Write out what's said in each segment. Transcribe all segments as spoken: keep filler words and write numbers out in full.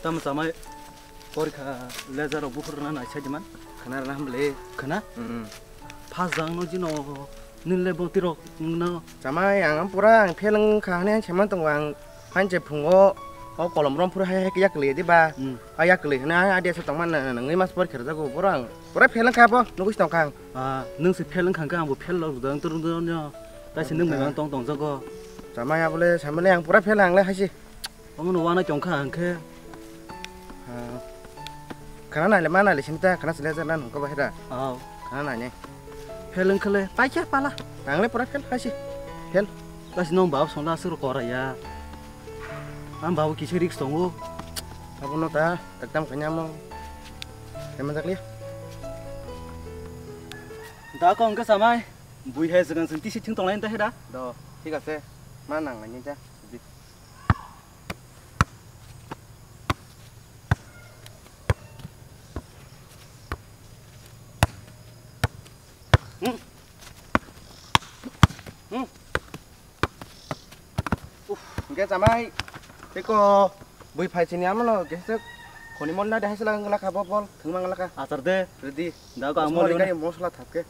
Tamo chamai porikha leja rok buphuru rwna nai sai diman. Khana rwna hwnle. Khana? Mm. Phas jang no jino nil le boti rok no. Chamai ang pura ang pheleng kha hwnwi ang seman tongo ang phan che phungo o kolom rom phuru hai hai yak le diba. Mm. A yak le hwnwi a dia se tongma nangwi mas porikha rwjago boro ang pura pheleng kha bo nugwi tong kha ang. Ah, nwng se pheleng kha ang bo phel rok dang tur dang no. Tai se nwng Ang memang tong tong jago. Chamai abole samale ang pura phel ang le haisi. Omo no wana chong kha hwnkhe. Ah, khana naile ma naile sini ta khana sile jana nungko bahira. Oh. Khana naine. Phel wngkhale paikha pala. Ang le pura phel haisi. Phel. Lasi nong bab songla aswk kora ya. Ang bab kisa risk tongo. Abono ta taktam kanya mo. Kema jakli. Da ko wngkha chamai. Bui hai swkang swng tisi thwng tonglai ta heda. Do, thik ase. Ma nang nai ta. Hmm. Hmm. Uf, hingke chamai. Teko bui phai sini amano gesek khoni mon na de haisla ngla kha bol bol thwngma ngla kha. Achar de. Ready. Da ko ang mol mol gani mosla thapke.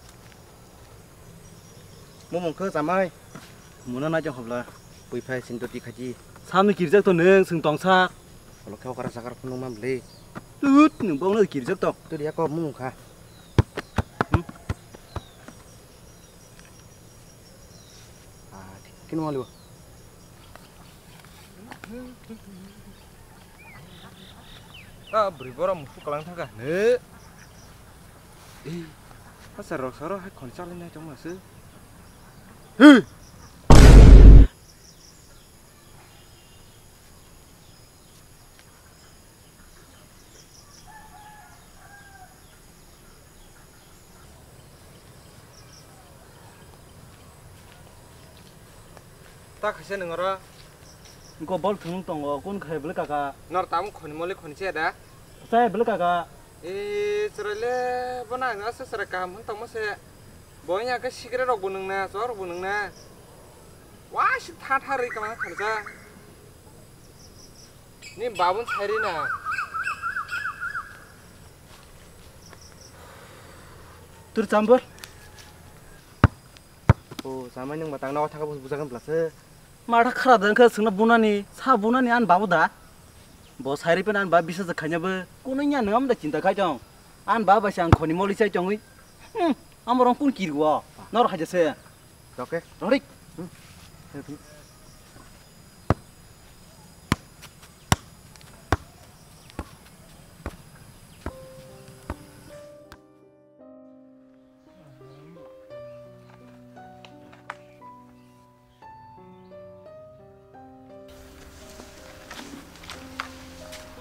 Mumung khe chamai. Muna nai jong hobla. Bui phai sin to tikhaji. Samni kirjak to neng sing tongsak. Olo khe okara sakar phunung mam le. Tut nung bong no kirjak to. Tut ya ko mumung kha. Hmm? Ah, thik khe nung alibo. Ah, bwrwi borok musuk kwlang thangkha. He. Ei, hachar rok saro hai khon chalai nai tongma se. He. Ta khaisa nung oro. Go bol thwng tongo, kun khai bwlwi kaka. Nor tamo khoni moli khoni che da? Chai bwlwi kaka. E, chwrai le bono ang asa chwrai kaham hwn tongma se. Bo wngya khe sikre rok bo nung na, chwla rok bo nung na. Wa si tha tha rwi kwmana kharjak. Ni babun sai rina. Tur chambor. O, chamai nung batang no thaka bus bujagan plase. Matha khara dang khe sungna bunani, sa bunani an babu da. Bo sai ripen an ba bisa je khanya bo. Kuno nya nang am da chinta khai tong. An ba ba sang khoni moli sai tongwi. Hmm, amorong kun kirgo. Nor haja se. Oke. Rorik. Hmm.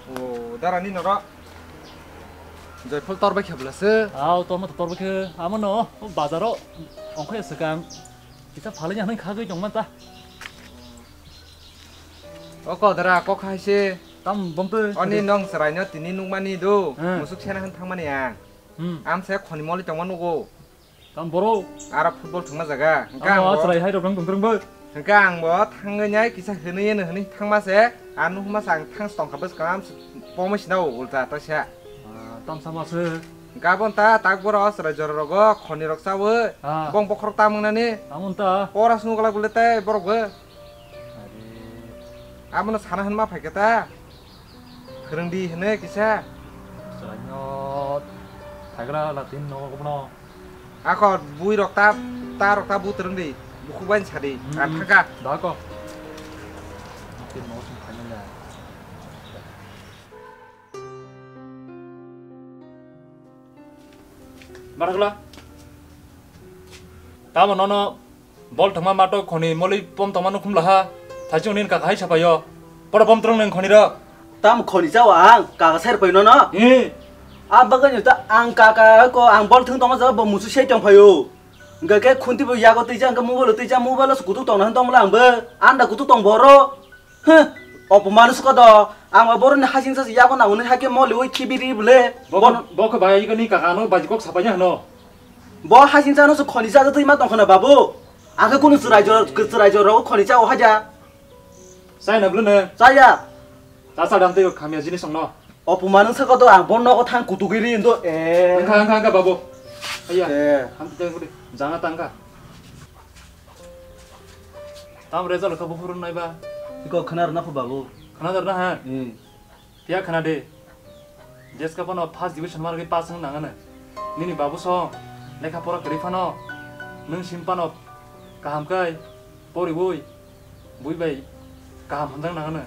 O, darani noro. Joyful tor bai khe bwlase. Au, tor ma tor bai khe. Amo no, o bazaro ongkhai swkang. Kisa phalai ya nang khagwi tong man ta. O ko dara, kok hai se. Tam bom pe. Oni nong chwraino tini nukmani do. Hmm. Musuk sena han thangmani ang. Hmm. Am se khoni moli tongma nugo. Tam borok. Ara football thwngma jaga. Hwnkhe ang bo chwrai hai rok nang tongtwrwng bo. Hwnkhe ang bo thangwi nai kisa hwnwi eno hwnwi thangma se. Ang nuhuma se ang thang tongkha bwskang am se pomwi sina o ulta ta sa. Ah, tamsa ma se. Hwnkhe aboni ta tak borok o chwrai jora rogo khoni rok chawi. Ah. Bong bokhorok tamung nani. Tamung ta. Pora swngo glak bwle tei borok bo. Abono sana hwnma phaikhe ta. Phwrwngdi hwnwi kisa. Chwraino thaigra latin no bono. Ako bui rok ta, ta rok ta bu twrwngdi. Bukhuk bai sadi. Hmm. Ang thangkha. Da ko. Latin no sung phainai ya. Marakla. Tamo nono bol thangma mato khoni moli pom tongma nukhum laha. Thaisung nin kaka hai sapayo. Pora pom trong neng khoni rok. Tam khoni chao ang kaka ser pai nono. Eh. A bagani ta ang kaka ko ang bol thung tongma jaba bo musu sei tong phayo. Hingke khe khunti bo yago twijak, hingke mobile o twijak, mobile o se kutuk tongna hwn tongmole ang bo. Anda kutuk tong boro. Huh, opo manush ko do. Ang bo boroni hasing sa yago na hwnwi hake moli oi khibiri bole. Bok, bok bai ko ni kaka no baji kok sapai hano. Bo hasing sa no se khoni sa twi ma tong khana babu. Ang khe kunu chwrai jor, chwrai jor ro khoni cha o haja. Sai na bole ne. Saya. Ta sa dam tei khamya jinis ongno. Opuma nung saka to ang bon nogo thang kutugwi ri indo. Eh. Angkha, angkha, angkha, babu. Aiya. Eh. Ham tei kudi. Janga tangkha. Tam result kha buphuru naiba. Iko khana rwna pho babu. Khana rwna ha? Hmm. Phiya khana de. Jeska phano first division margwi pass wng nangano. Nini babu song lekha pora kwrwi phano. Nwng sim phano kaham kai. Poriwi bui bai kaham hamjak nangano.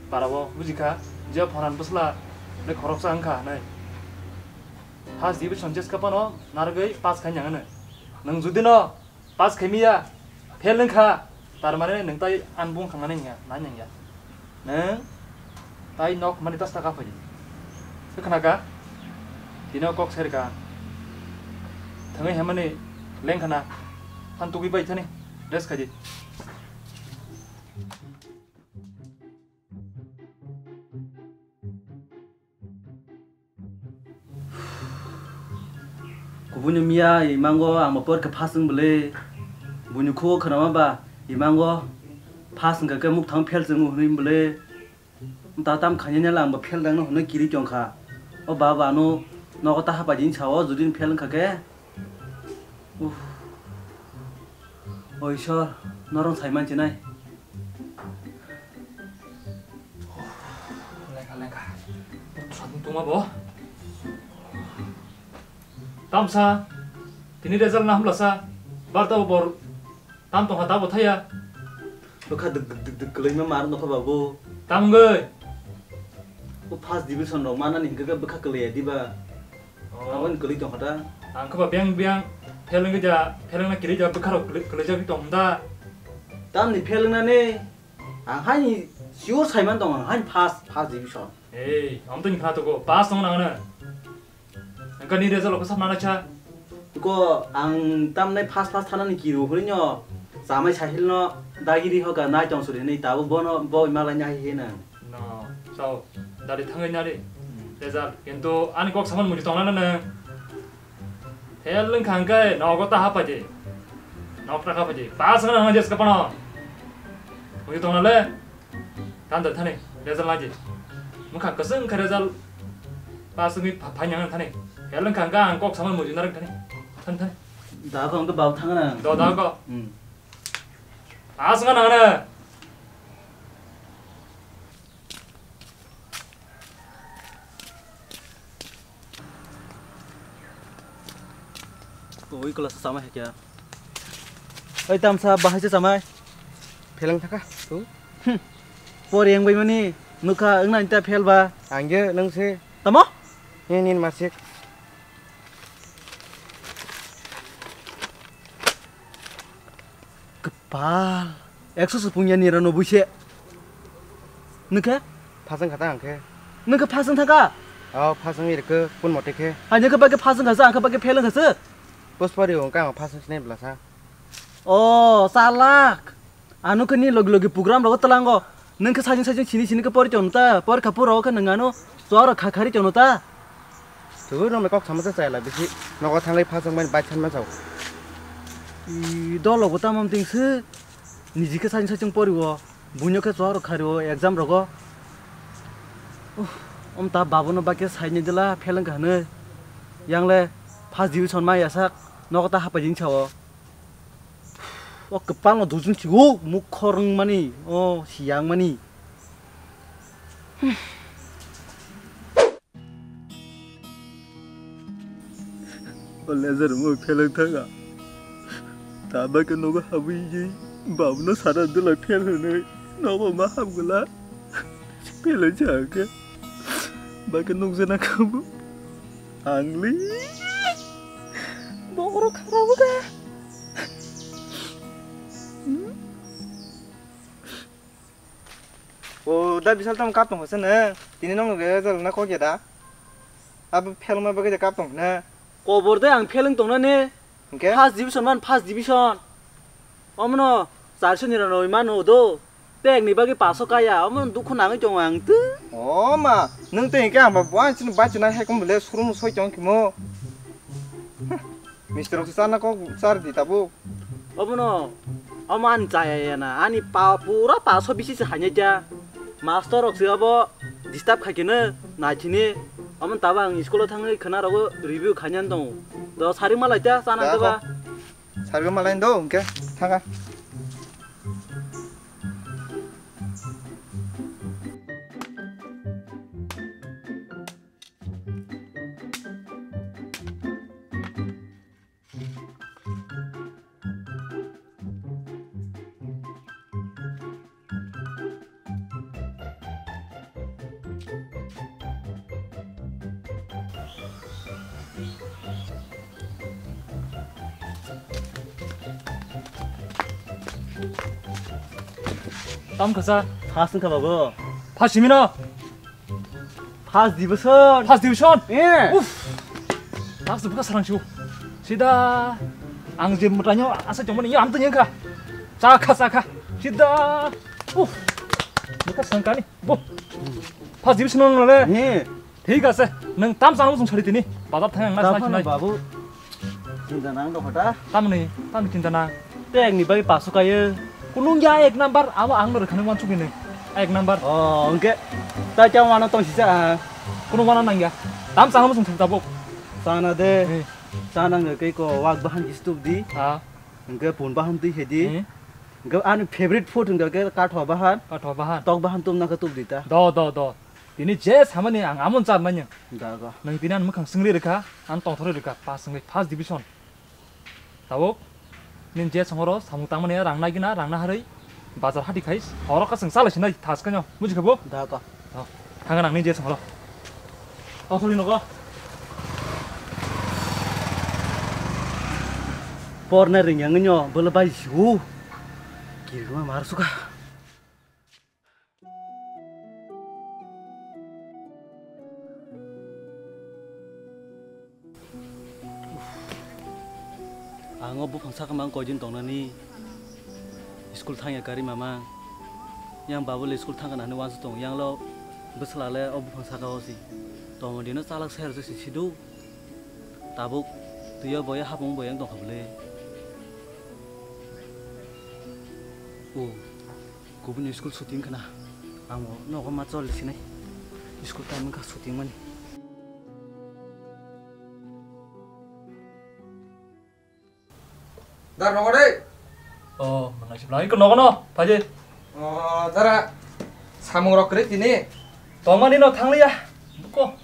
Parao bujikha, je phonan bwsla le khoroksa wngkha hinwi. First division jeska phano narwgwi pass khai nangano. Nwng judi no pass khai miya, fail wngkha, tar mane nwng tai ani bung thangnani wngya, nai nangya. Nwng tai nok mani tas taka phai. Khna ka? Tino kok ser ka. Thangwi hamani leng khna. Phan tugwi bai thani. Rest khai di. Kubuni miya imango ang bo porikha pass wng bwle. Buini khugo khwnama ba imango pass wngkha khe mukthang fail se wng hwnwi bwle. Mta tam khainani le ang bo fail dangno hwnwi kiri tongkha. O baba ano nogo ta hapai din sao jodi fail wngkha khe. Uff. O Ishwar, norong sai mansinai. Lengkha, lengkha. Sadung tungma bo. Tamsa, tini result na hamlasa. Barta bo bor. Tam tongkha ta bo thaya. Bwkha duk duk duk duk kwlwima mar nokha babu. Tamgwi. O first division rok manani hingkhe bwkha kwlwiya diba. Oh. Aboni kwlwi tongkha ta. Ang khe ba biyang biyang pheleng ja, pheleng na kiri ja bwkha rok kwlwi, kwlwi jagwi tong da. Tamni pheleng nani ang haini sure saiman tong ang haini first, first division. Ei, ang to ni khna to go, pass tong nang na. Ang kani result ko sab nana cha. Ko ang tamnai first, first thanani kiru huri nyo. Samai sahil no dagiri hoka nai tong suri ni tabu bono bo malai nai hina. No, so, dari thangai nari. Result, kintu ani kok saman muji tong nana na. Fail wngkha hwnkhe nogo ta hapai di. Nok ta hapai di. Pass wngna hwnjak se pano. Muji tong nale. Tan da thani. Result nai di. Mukha kwswng khe result. Pass wngwi pha-, phai nang thani. Fail wngkha hwnkhe ang kok saman muji narwk thani. Thani thani. Da ko ang bau thang na. Do da ko. Hmm. Pass wngna nang na. Oi, class sama hai kya? Oi, tamsa bahai se samai. Pheleng thaka, tu? Hmm. Por yang bai mani, nukha, wngna nita phel ba. Angge, nang se. Tamo? Ni, ni, masik. Kwpal. Ekso se pungya nira no buise. Nukhe? Phasang khata ang khe. Nukhe phasang thaka? Oh, phasang iri khe kun mote khe. Hai nukhe baghe phasang khasa, ang khe baghe pheleng khasa. Puspari ang khe ang phasang sinai blasa. Oh, salak. Ano khe ni logi logi program rogo tlango. Nwng khe sajing sajing sini sini khe pori tong ta, pori kha pura khe nwng ano chwaro kha khari tong ta. Tubu no me kok sama cha chayla bisi nogo thanglai phasang mani bai thanma chao. I dolo bo tamam ting se niji khe sajing sajing pori o, bunyo khe chwaro khari o exam rogo. Uff, om ta babu no bakhe saini dela pheleng kha hwnwi. Yang le first division ma yasak nogo ta hapai jing chao. O kwpal no dujun si o muk khorwng mani, o siyang mani. O lezer mo pheleng thanga. Taba ke nogo habui ji. Babu no sara dula phel hwnwi. Nogo ma hamgula. Pheleng chake. Ba ke nukjana khabu. Angli. Bokro kharabu da. O da bisal tam kap tong hose ne. Tini nong result na kok ya da. Abo phelma bagwi da kap tong ne. Kobor de ang pheleng tong na ne. Hingke? First division man first division. Omono charso niranoi mano do. Tei ni bagwi paso kaya. Omono dukhu nangwi tongo ang tu. O ma, nung tei hingke ang ba buan chini bai chini hai kom bele surum soi tong kimo. Mister rok sana kok sar di tabu. Omono, omo ani chaya ya na, ani pa pura paso bisi se hanya ja. Master rok se abo disturb khaikhe no naithini, omo taba ang school o thangwi khwna rogo review khainani tongo. Do sari malai ta chana Da khe ba. Kho. Sari malai do hwnkhe thanga. Tam kasa. First wngkha babu. First simi no. First division. First division? Eh. Uff. First division sarang siu. Sida ang je mutanya asa jomani ya amtanya ka. Chakha chakha. Sida. Uff. Buka sangkani. Bo. First division no le. Eh. Thik ase, nwng tam chana muchung sari tini, bazar thang ang na Tamo sanai. Babu, chinta nang do hota. Tamni, tamni chinta nang. Te ang ni bai paso kaye. Kunung ya ek number, abo ang no rwkhani wansuk ni. Ek number. Oh, hwnkhe ta cha wano tong sisa. Kunu wana nang ya. Tam chana muchung sari tabuk. Chana de. Eh. Chana nge kei ko wak bahan ki stup di. Ha. Hwnkhe pun bahan twi he di. Eh. Hwnkhe ani favorite food hwnkhe kathwa bahan. Kathwa bahan. Tok bahan tum na ka tup di ta. Do, do, do. Tini je samani ang amon chat manya. Daga. Nang tini ang mwkhang singri rikha, ang tongthorwi rikha, pass wngwi first division. Tabuk, nini je songoro samung tangmani rang nagina, rang naharwi, bazar hati khai, horok kasang chala sinai thas kanyo, buji kha bo? Daga. Oh, thanga nang nini je songoro. Oh, sorry nogo. Porna ring yang nyo, bela bai siu. Kirma mar suka. Ang o buphang saka mang koidin tongnani school thangya kari mamang. Yang babule school thangkha nani wansu tong yang lo bwsla le o buphang saka o si. Tongmo dino chalak ser se si sidu. Tabuk twiyo boya hapung boya tongkha bwle. O. Kubuni school shooting khna. Ang bo nogo ma chol sinai. School time wngkha shooting mani. Dar nogo de. Oh, manai sibla. Iko nogo no, phaidi. Oh, dara. Samung rok kri tini. Tongmani no thangliya. Buko.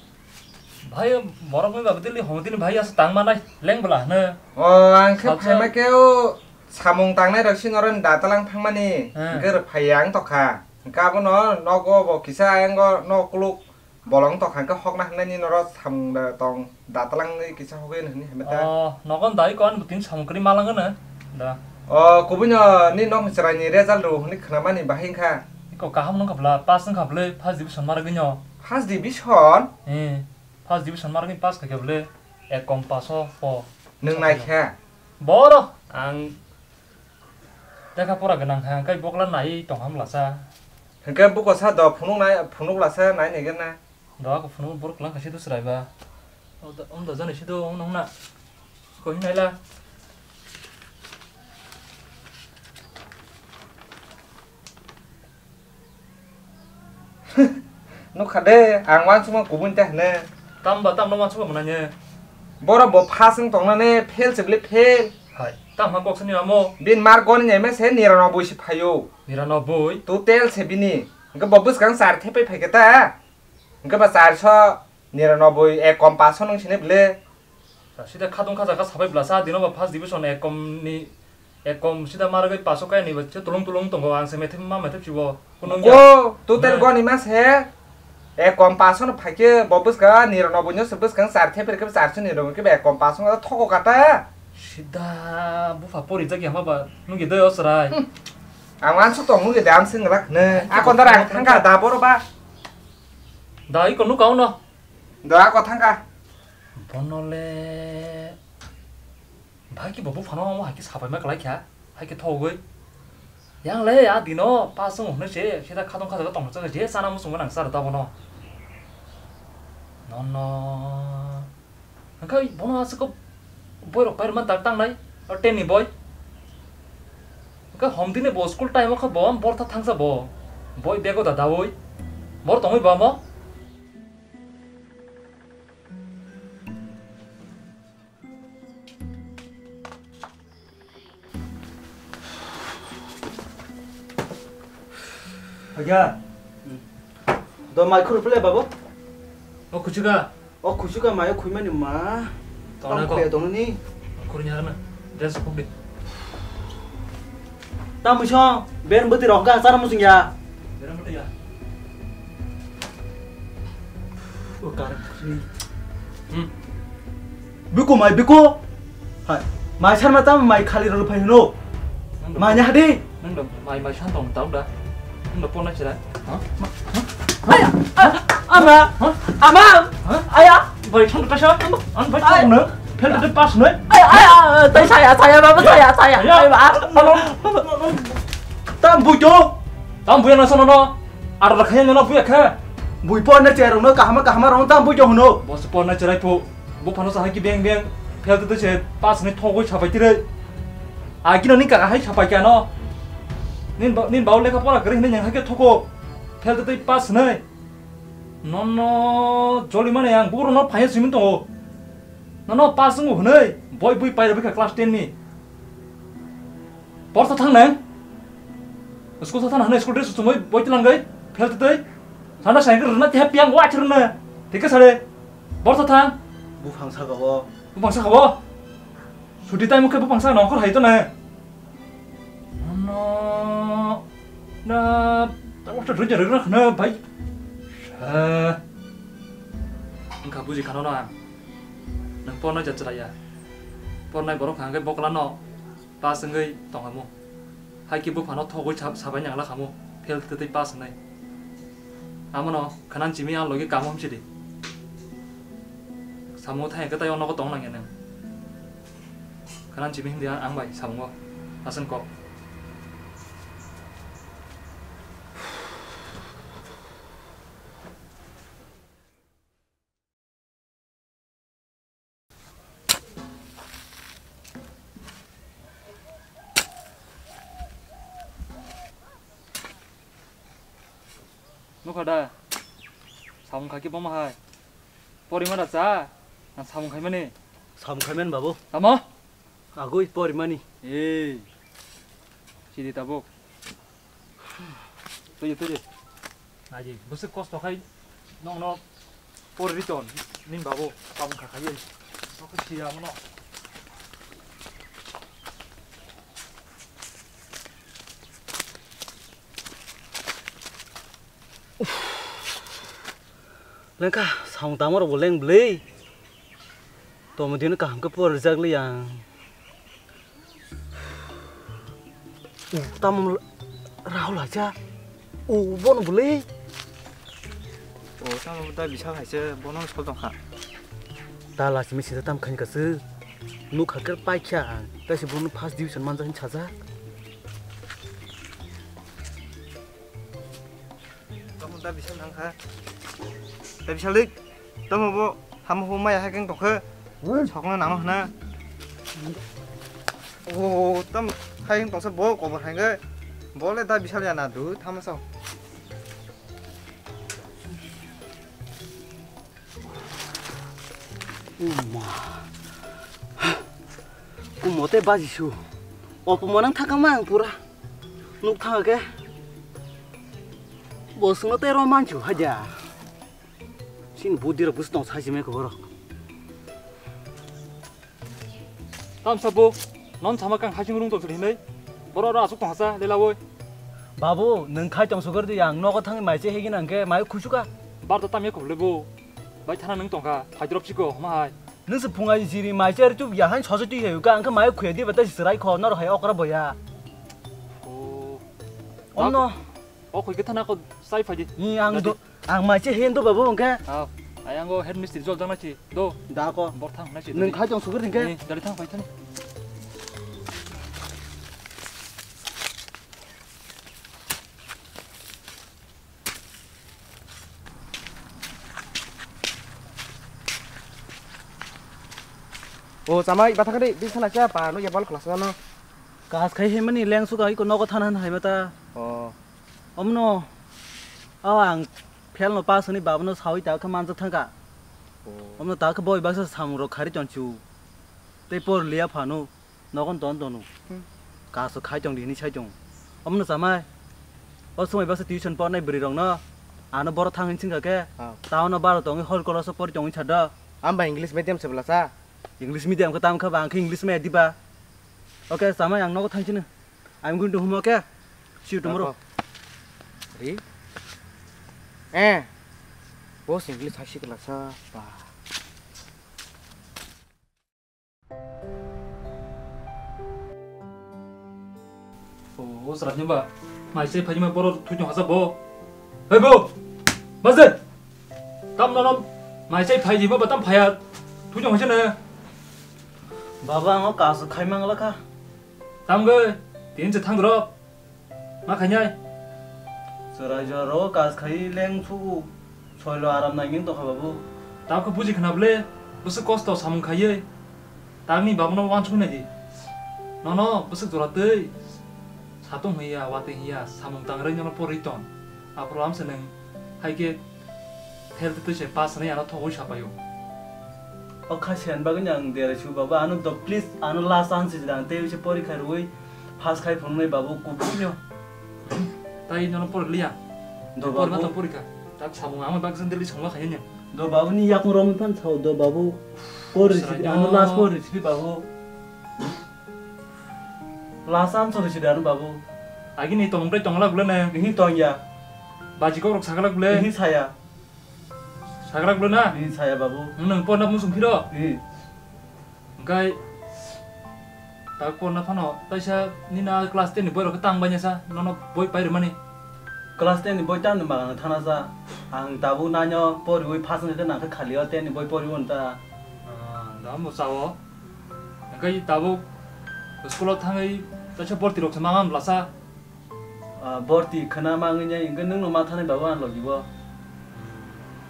Bhai, borok ni babu tili hong tini bhai asa tang manai. Leng bwla hne. Oh, ang khe Sabsa. Phaima khe o. Samung tangnai rok si noroni datalang thangmani, hmm, hwnkhe rwphai ang tokha. Hwnkhe abono nogo bo kisa ayang no kuluk bolong tokha, hwnkhe hokna hwnnaini norok samung da tong, datalang wi kisa hogwi hwnwi hamya ta. Oh, nogo dai kon bwtwini samung kwrwi malang gana da. Oh, kubui no ni nok ni chwraini result rw hwnwi khwnamani bahai wngkha. Iko kaham wngkha bwla, pass wngkha bwle, first division ma rwgwino. First division? Eh, first division ma rwgwini pass khaikha bwle, ek kom pass o po. Nwng naikha? Boro ang lekha pora gwnang kha, hwnkhe bokla nai tong hamlasa. Hwnkhe buko sa do phunuk nai, phunuk lasa nai nai gana. Do ako phunuk borok kwlang kha sido chwrai ba. O do, om do jani sido, om nong na. Ko hinai la. Nukha de, ang wansukma kubun te hne. Tamba, tamno wansukma mwnanya. Borok bo pass wng tongnani, fail se bwle fail. Hai, tamha kok sani amo. Bin mark goni nyai mese niranoboi se phaio. Niranoboi? Total se bini. Hwnkhe bo bwskang char thepai phaikhe ta. Hwnkhe ba charso niranoboi, ek kom pass wng sini bwle. Sida khatung khaja kha sabai bwlasa, dino ba first division ek kom ni, ek kom sida ma rwgwi paso kaya ni ba se tulung tulung tongo, ang se methep ma methep sibo. Kuno ko, wngya. Total goni ma se, ek kom paso no phaikhe bo bwskang niranoboi no se bwskang char thep rwkhe charso niranoboi khe ba ek kom paso no thogo kata. Sida bupha pori jagya ma ba nungya doi o chwrai. Hmm. Ang ansu tong nungya de ang sing rak ne. Ai, akon dara ang thangka da boro ba. Da iko nuka uno. Da ako thangka. Bono le. Bahai khe bo buphano omo hai khe sabai ma kwlai kha. Hai khe thogwi. Yang le a dino pass wng hwnwi se sida khatong khajago tong je chana muchung nang char da bono. Nono. Hwnkhe bono aswk khe boirok pairwkma dak tangnai, o ten ni boi. Hwnkhe hom dini bo school time o khe bo bortha thangsa bo. Boi bego da daui. Bor tongwi bo amo? Khaja. Do mai khuru phle babo? O khuchuka. O khuchuka mai khumani ma. Tona ko. Tong khuya tong ni. Khuru nyar na. Dress khuk di. Ta muso ben bwtwi rok ga char musung ya. Beram bwtwi ya. O kar. Hmm. Biko mai biko. Hai. Mai sarma tam mai khali rol phai hino. Mai nya hadi. Nang da mai mai san tong tau da. Nang da pona chira. Ha? Aya. Ama. Ama. Aya. Bai san ta sa. An bai san na. Phel de pas noi. Aya aya. Tai saya saya baba saya saya. Aya. Tam bujo. Tam bujo na sono no. Ar da khaya no buya kha. Bui pona chira no kahama kahama ro tam bujo hino. Bos pona chira po. Bo phano sa hai ki beng beng phel twi se pass ni thogwi sapai tire. Ai kino ni ka hai sapai kano. Nin ba, nin ba lekha pora kwrwi hinwi nang hai ke thogo. Phel twi pass hinwi. Nono joli mane ang buro no phai swimming tongo. Nono pass wngo hinwi boi bui pai rwkha class ten ni. Porsa thang nang. School sa thang hwnwi school dress chumui boi tilang gai. Phel twi. Sana sai rwna te happy ang wa chirna. Thik sare. Borsa thang. Buphang saka o. Buphang saka o. Suti time khe buphang saka nongkhor hai to na. Ano. Na. Tamo to rujak rujak na bai. Sa. Engkha buji khano na. Nang porna jat chaya. Pornai borok hangke bokla no. Pass wngwi tongkhamu. Hai khe buphano thogwi sa-, sabai nangla khamu, fail twtwi pass wngnai. Amono khwnang chimi ang logi kamo hamsidi. Samungo thai hwnkhe tei o nogo tong nangya nwng. Khwnang chimi himdi ang, ang bai samungo. Aswk kok. Nukha da? Samung khaikhe bomo hai. Porima da cha? Ang samung khaimani. Samung khaimani babu. Tamo? Agoi porimani. Ei. Sidi tabuk. Tui, tui. Naji, bwswk kosto khai nokno pori riton, nin babu, tabuk kha khai. Nokho siya mono. Lengkha, samung tangma rok bo leng bwlwi. Tongma dino kaham khe pori rijak li ang. O, tamo Rahul hacha. O, bono bwlwi. O, tamo da bisal haise bono sol tongkha. Ta lachimi sida tam khain kasu. Nuk hakhe paikha ang. Taisi bono first division manjak hin sajak. Tamo da bisal nangkha. Da bisal dik. Tamo bo hamo huma ya hakeng tokhe. Sokna namo hna. O tam hakeng tokse bo kobor hangke. Bo le da bisal ya na du tamo sao. Uma. Kumote bajisu. Opo manang thakama ang pura. Nuk thang ke. Bo sungno te ro manchu haja. Sin budi ro bus tong sai sime ko borok. Tamsa bo, non sama kang haching rung tong hinai. Borok ro asuk tong hasa lelawoi. Babu, nung khai tong sugar di ang nogo thang mai che hegin ang ke mai khusuka. Bar ta tam ya khobole bo. Bai thana nung tongkha, phaidrop chiko, homa hai. Nung se phungai jiri mai cher tu ya han sojo tu ya ka ang ka mai khuya di bata serai kho nor hai okra boya. O. Onno. O khui ke thana ko sai phai di. Ni ang do, ang mai che hen do babu ang ka. Aw, ayang go head mister jol jang na chi. Do. Da ko. Bor thang na chi. Nung khai tong sugar ni ke. Ni, dari thang phai thani. O chamai, bathakari, di sana cha pa, no ya bal kelas no. Kas khai hemani leng suka iko nogo thanan hai mata. O. Omno. Aw ang fail no pass ni babno sawi ta kha manjak thangka. O. Omno ta kha boi baksa samung rok khari tonchu. Tei por liya phano. Nogon ton tonu. Hmm. Kaso khai tong di hinwi sai tong. Omono chamai. O swmai baksa tuition pornai bwrwi rokno. Ano boro thang hin singkha khe. Ah. Town o baro tongwi hol kolos o pori tongwi chado. Amba English medium se bwlasa? English medium khe tam kha ba ang khe English maya diba. Okay, samai ang nogo thang sini. I'm going to home, okay? See you tomorrow. Ri? Eh. Boss English hai sikla sa. Ba. Oh, srapni ba. Mai sei phaima boro thujong hasa bo. Hei bo. Maze. Tam nonom. Mai sei phai di ba tam phaya. Thujong hasa na. Baba, ang o kaso khai mangla kha. Tam ge. Tin se thang dro. Ma khainai. Chwrai jora o kas khai leng su. Soilo aram nai ning tokha babu. Tabukhe buji khna bwle, bwswk kosto samung khaiwi. Tangni babuno wansuk nai di. Nono bwswk jora twi. Satung hiya, watwi hiya, samung tangrwi nono porwi ton. Aphuru amse nwng hai khe thel twi se pass hwnwi ano thogwi sapaio. O kha sen bagwi ang derai su babu, ano do please, ano last chance se jang tei se porikha rwui pass khai phunuknai babu kubui no. Tai nono porliya. Do por babu. Mato porikha. Tak samung ama bak sendeli songma khaya nya. Do babu ni yakung romwi phan sao do babu. Por risi ano last por risi babu. Last answer risi ano babu. Agi ni tongmung tai tongla gule ne. Ihi tongya. Baji kok rok sagala gule. Ihi saya. Sagala gule na. Ihi saya babu. Nung por na musung phiro. Ihi. Hingkai tak porna phano taisa nina class ten ni boi rok tang baina sa nono boi pai rwmani. Class ten ni boi tang ni magana thana sa. Ang tabuk naino poriwi pass wngkha khe nangkhe khali o ten ni boi poriwi ta. Ah, da mo sao. Hingkai tabuk school o thangwi taisa borti rok se mangam lasa. Ah, borti khwna mangwi nai, hwnkhe nwngno ma thanai babu ani logi bo.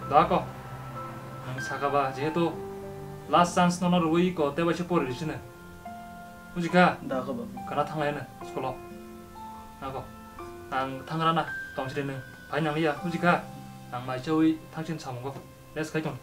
Da ko. Nwng saka ba, jehetu last chance nono rwui ko, tei bai se pori risino. Buji kha? Da ko babu. Khwna thanglai no, school o. Da ko. Ang thangra na, tong siri nwng. Phai nang ya, buji kha? Ang mai chawi thangsin samungo. Rest khai tong.